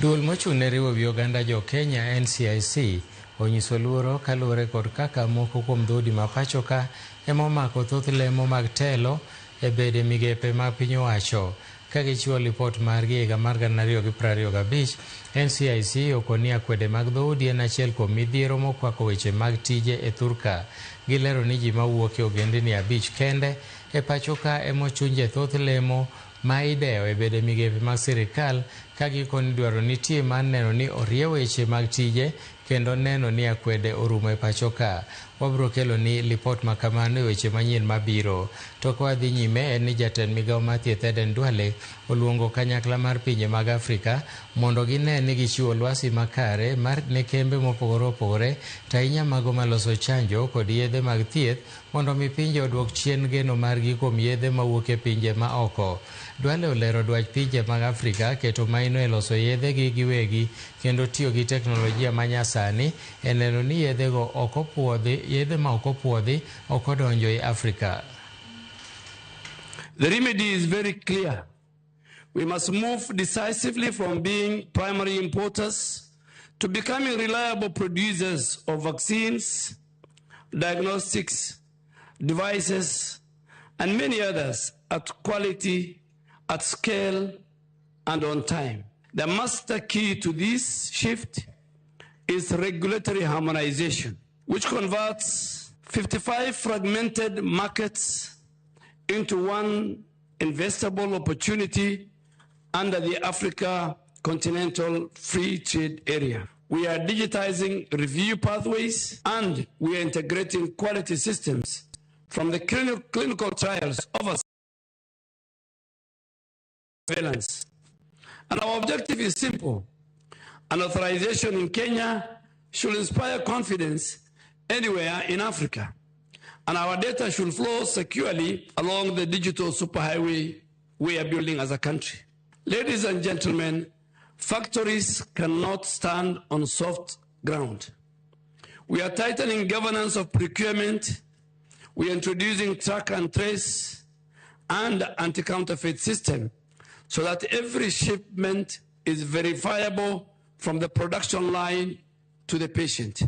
Duol mochung' ne riwo wi oganda jo Kenya NCIC onyiso luoro kaluwore kod kaka moko kuom dhoudi ma pacho ka ema omako thoth lemo mag telo e bede migepe mag piny owacho. Ka gichiwo lipot margi e higa mar 2025, NCIC okoni akwede mag dhoudi en achiel kuom midhiero mokwako weche mag tije e thurka. Gilero ni ji mawuok e ogendini 5 kende e pacho ka ema ochunje thoth lemo ma idewo e bede migepe mag sirikal ka gikoni dwaro nitie mar neno ni orie weche mag tije kendo neno ni akwede orumo e pacho ka. Wabiro kelo ni lipot ma kamano e weche manyien mabiro. To ka wadhi nyime en ni jatend migawo mar thieth Eden Duale oluongo kanyakla mar pinje mag Afrika mondo gine ni gichiwo lwasi makare mar ne kembe mopogore opogore to ahinya mago maloso chanjo kod yedhe mag thieth mondo mi pinje oduok chien geno margi kuom yedhe mawuok e pinje ma oko. Duale olero dwach pinje mag Afrika keto maino e loso yedhe gi giwegi kendo tiyo gi teknolojia ma nyasani e neno ni yedhego ok opuodhi, yedhe ma ok opuodhi ok odonjo e Afrika. The remedy is very clear. We must move decisively from being primary importers to becoming reliable producers of vaccines, diagnostics, devices, and many others at quality, at scale, and on time. The master key to this shift is regulatory harmonization, which converts 55 fragmented markets into one investable opportunity under the Africa Continental Free Trade Area. We are digitizing review pathways and we are integrating quality systems from the clinical trials over surveillance. And our objective is simple. An authorization in Kenya should inspire confidence anywhere in Africa. And our data should flow securely along the digital superhighway we are building as a country. Ladies and gentlemen, factories cannot stand on soft ground. We are tightening governance of procurement. We are introducing track and trace and anti-counterfeit system so that every shipment is verifiable from the production line to the patient.